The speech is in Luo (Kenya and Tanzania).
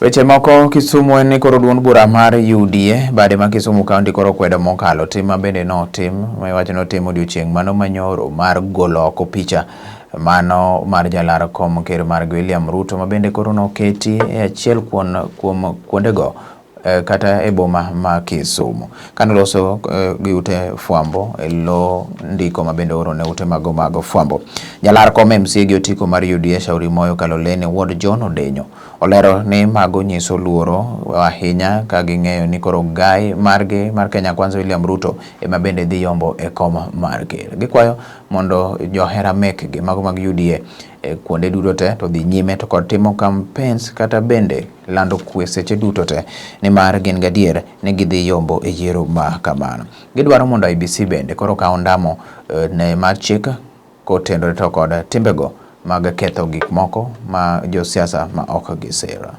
Weche moko Kisumu en ni koro duond bura mar UDA bade ma Kisumu County koro kwedo mokalo tim ma bende notim ma iwacho notim odiochieng' mano manyoro mar golo oko picha mano mar jalar kom ker margi William Ruto ma bende koro noketi e achiel kuom kuondego kata e boma ma Kisumu. Kane oloso gi ute fwambo e lo ndiko ma bende ooro ne ute mago mag fwambo. Jalar kom MCA gi otiko mar UDA Shauri Moyo Kaloleni Wuod John Odenyo olero ni mago nyiso luoro ahinya ka ging'eyo ni koro gai margi mar Kenya Kwanza William Ruto ema bende dhi yombo e kom mar ker. Gikwayo mondo johera mekgi mago mag UDA e kuonde duto te to dhi nyime to kod timo campaigns kata bende lando kwe seche duto te nimar gin gadier ni gidhi yombo e yiero ma kamano. Gidwaro mondo IEBC bende koro kaw ondamo ne mar chik kotenore to kod timbego mag ketho gik moko ma josiasa ma ok gisiro.